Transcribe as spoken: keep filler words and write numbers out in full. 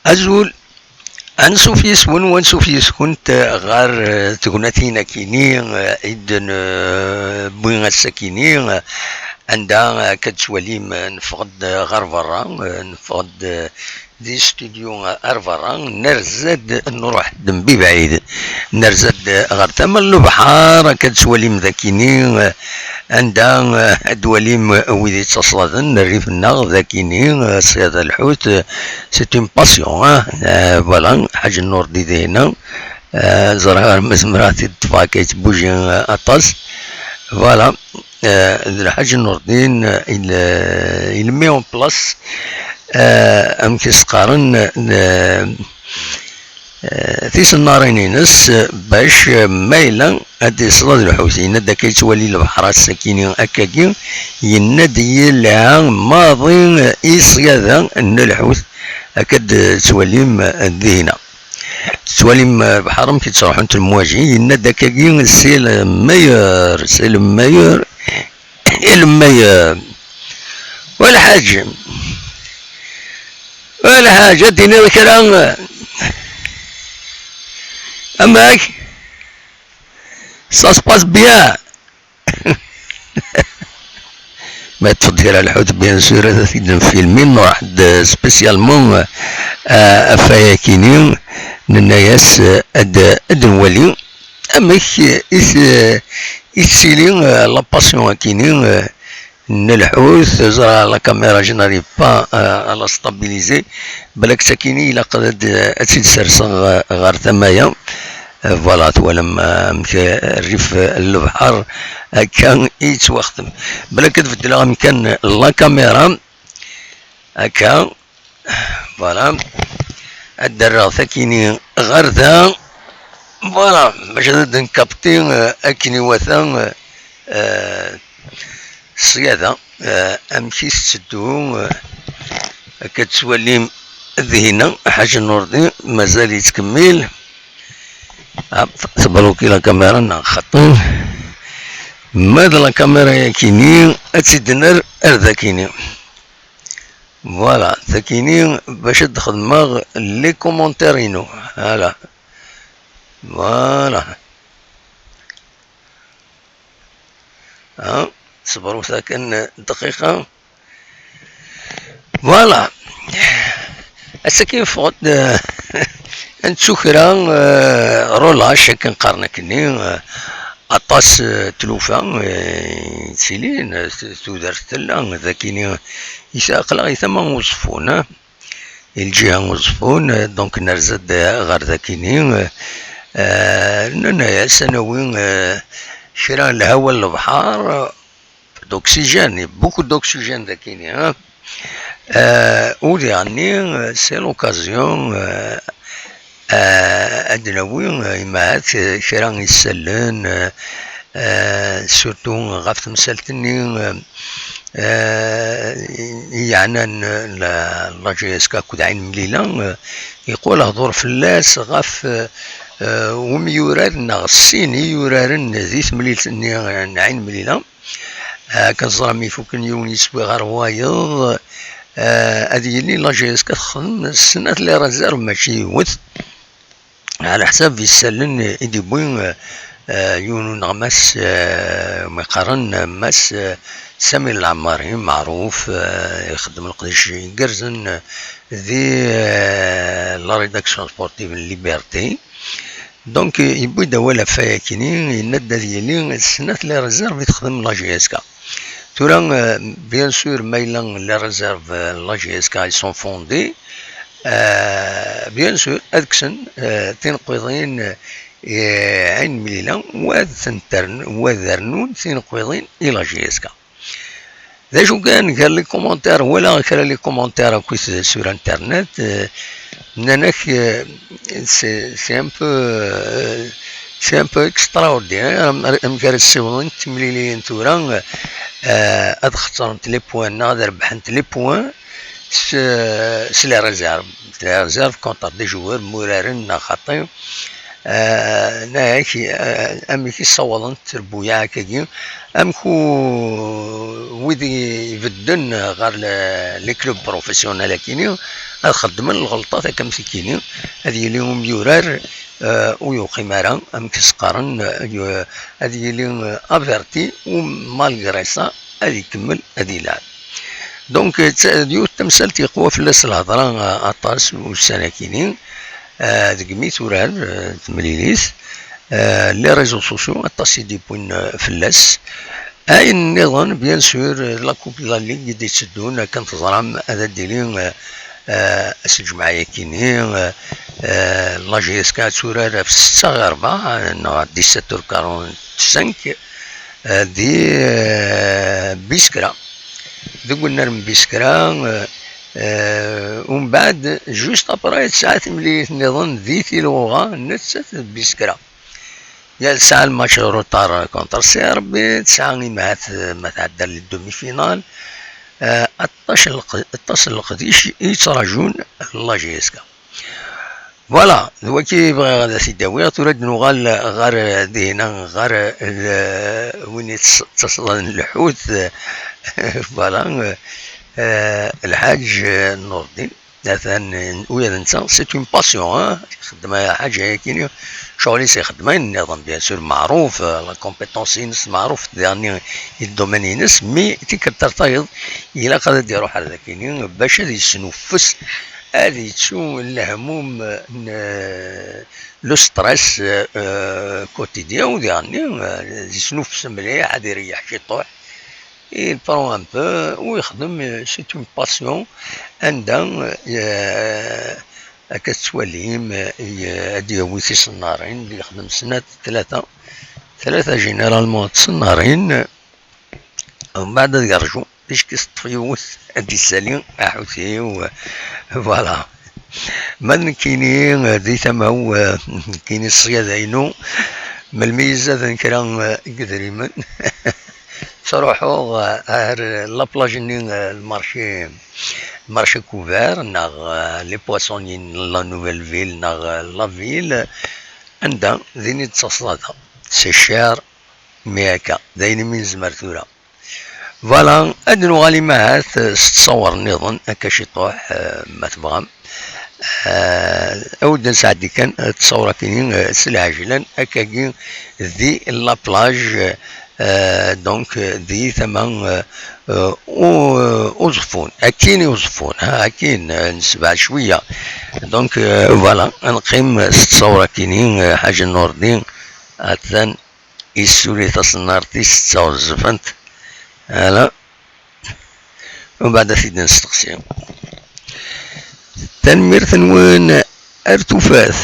Azul. Ansuf yes-wen, wansuf yes-kunt ɣer, eh, tegnatin akini, eh, i d-newwi ass-akini, eh, anda, eh, akka d-tettwalim, eh, neffeɣ-d, eh, ɣer berra, eh, neffeɣ-d, eh, di studio, eh, ar berra, nerza-d, nruḥ-d mebɛid, nerza-d, eh, ɣer tama n lebḥer, akka d-tettwalim dakini, eh, anda, eh, ad d-twalim, eh, wid yettaṣladen rrif-nneɣ dakini, eh, ṣṣyada n lḥut, eh, c'est une passion, hein. Euh, voilà, Ḥaǧ Nurdi dihina. Euh, ẓriɣ ar ma zemreɣ ad t-id-ṭṭfeɣ akka yettbuji, euh, aṭas. Voilà, euh, d Lḥaǧ Nurdi, euh, il, euh, il met en place, euh, amek i s-qqaren, euh, euh, tisennarin-ines, euh, bac, euh, ma yella ad d-iṣla d lḥut. Yenna-d akka yettwali lebḥer ass-akini akkagi, yenna-d yelha maḍi i ṣṣyada n lḥut, akka d-tettwalim dihina. Tettwalim lebḥer amek i ttruḥunt lemwaji, yenna-d akkagi c'est le meilleur, c'est le meilleur, et le meilleur. Wa Lḥaǧ, wa Lḥaǧ, ad d-tiniḍ kra? Amek? Ça se passe bien. Ma yeṭṭef-d kra lḥut, bien sûr, ad t-id-nfilmi, nruḥ-d spécialement, euh, ɣef wayakini, nenna-yas, euh, ad, ad nwali amek i t-, i tettili, euh, la passion akini, euh, n lḥut. Ẓriɣ la caméra, je n'arrive pas, euh, à la stabiliser. Balak d takini ilaq ad, ad tt-id-serseɣ, euh, ɣer tama-ya. Euh, voilà, twalam, euh, amek, euh, rrif, euh, n lebḥer akka i yettwaxdem. Balak ad beddleɣ amkan n la caméra. Akka. Voilà. Ad d-rreɣ takini ɣer da. Voilà, bac ad d-nkapti, euh, akken iwata, euh, euh, ṣṣyada, euh, amek i tetteddu, euh, akka tettwalim dihina, Ḥaǧ Nurdi mazal yettkemmil. Ah, tebluki la caméra neɣ xaṭi? Ma d la caméra yakini, ad tt-id-nerr ar dakini. Voilà, takini bac ad d-xedmeɣ les commentaires-inu. Voilà. Voilà. Ha, ṣebṛet kan dqiqa. Voilà. Ass-agi neffeɣ-d, eh, ad nettu kra, eh, relâche, akken qqaren akkenni, eh, aṭas, eh, tlufa, eh, yettilin, eh, t-, tudert tella, d akkenni, aql-aɣ i tama n Uẓeffun, eh, i lǧiha n Uẓeffun, eh, donc nerza-d, eh, ɣer dakini, eh, eh, nnan-as ad nawi, eh, kra n lhawa n lebḥer, eh, d'oxygène, beaucoup d'oxygène dakini, hein. Euh, u diɣenni, euh, c'est l'occasion, euh, euh, ad d-nawi, euh, imahat, euh, kra n yisallen, euh, euh, surtout ɣef temsalt-nni, euh, euh, i yeɛnan, euh, la, la J S K akked Ɛin Mlila, euh, yeqqel hdur fell-as ɣef, euh, euh, umyurar neɣ sin iyuraren di temlilt-nni, euh, n Ɛin Mlila. Akken teẓram, ifuken yiwen yeswi ɣer wayeḍ, eh, ad yili la J S K texdem snat les réserves, mačči yiwet. Ɛla ḥsab isallen i d-yewwi, eh, yiwen uneɣmas, eh, mi qqaren Mass, eh, Sami Lɛemmari, meɛruf, eh, ixeddem leqdic igerrzen, eh, di, eh, la rédaction sportive n Liberté. Donc, yewwi-d awal ɣef wayakini, yenna-d ad yili snat les réserves i texdem la J S K. Tura, euh, bien sûr, ma yella les réserves, euh, la J S K, ils sont fondés, euh, bien sûr, ad kksen, euh, tineqwiḍin, euh, Ɛin Mlila, wa ad tent-rn-, wa ad rnun tineqwiḍin i la J S K. D acu kan, gar les commentaires, walaɣ kra les commentaires akkit sur internet, euh, nnan-ak, euh, c'est, c'est un peu, euh, c'est un peu extraordinaire, am-, amek ara ssiwḍen temliliyin tura, euh, ad xeṣrent les points neɣ ad rebḥent les points s, s les réserves, s les réserves contre des joueurs muraren neɣ xaṭi. Ah, nnan-ak, ah, amek i ssawḍent trebbuyaɛ akkagi, amek u-, wid i ibedden ɣer le-, les clubs professionnels akini, ad xeddmen lɣelṭat akka am tikini, ad yili umyurar, eh, ur yuqim ara, amek s-qqaren, eh, yu-, ad yili, eh, averti, u malgré ça, ad ikemmel ad ilɛeb. Donc, eh, d yiwet tamsalt yeqwa fell-as lhedra, eh, aṭas ussan-akini, eh, deg mi turar, eh, temlilit, eh, les réseaux sociaux, aṭas i d-yewwin, eh, fell-as. Ayen nniḍen, bien sûr, la Coupe de la Ligue i d-itteddun, akken teẓram, ad d-tili, eh, eh, ass n lǧemɛa-yakini, eh, eh, la J S K ad turar ɣef ssetta ɣer rebɛa, neɣ dix-sept heures quarante-cinq, eh, di, eh, Biskra. Deg unnar n Biskra, eh, eh, umbeɛd, juste après, tesɛa timlilit nniḍen di Tilɣuɣa, nettat d Biskra. Yal tesɛa lmatch retard contre Serbie, tesɛa imhat, eh, ma tɛedda les demi-finales. Eh, aṭas n leq-, aṭas n leqdic i yettraǧun la J S K. Voilà, d waki i bɣiɣ ad as-id-awiɣ. Tura ad nuɣal ɣer, eh, dihina, ɣer, eh, win yettaṣlan lḥut, eh, voilà, eh, eh, Lḥaǧ, eh, Nurdin. Atan, eh, ula d netta, c'est une passion, hein? Ixeddem ḥaǧa-yakini, ccɣel-is ixeddem ayen nniḍen, bien sûr, meɛruf, eh, la compétence-ines meɛruf, daɣen i domaine-ines, mais tikkelt ar tayeḍ, ilaq ad d-iruḥ ar dakini, bac ad yesnuffes, ad yettu lehmum, eh, n, eh, le stress, eh, eh, quotidien, u daɣen, eh, ad yesnuffes mliḥ, ad ireyyeḥ ciṭuḥ. Il prend un peu, u yexdem, euh, c'est une passion, anda, euh, akka tettwalim, euh, ad d-yawi tiṣennarin, yexdem snat, tlata, tlata généralement tṣennarin, umbeɛd ad yerǧu, ticki teṭṭef yiwet, ad d-issali aḥut-iw, voilà. Ma d nekkini, euh, di tama-w, euh, nekkini ṣṣyada-inu, melmi i zaden kra, euh, n yedrimen, ttruḥuɣ, eh, ar la plage-nni, eh, le marché, le marché couvert, neɣ, eh, les poissonniers n la Nouvelle Ville, neɣ, eh, la ville, anda din i d-ttaṣṣada. C'est cher, mais akka, d ayen imi nezmer tura. Voilà, ad nuɣal imahat, eh, s ttṣawar nniḍen, akka ciṭuḥ, eh, ma tebɣam. Eh, awi-d ad nesɛeddi kan, eh, ttṣawra-kini, eh, s lɛejlan, akkagi di la plage, eh, donc, eh, di tama, eh, eh, u-, eh, Uẓeffun. Akkin i Uẓeffun, ha, akkin, eh, nesbeɛ cwiya. Donc, eh, voilà, ad neqqim s ttṣawra-kini, eh, Ḥaǧ Nurdin, atan yessuli taṣennart-is d taɣezzfant. Ala. Umbeɛd ad t-id-nesteqsi. Tanemmirt-nwen, ar tufat.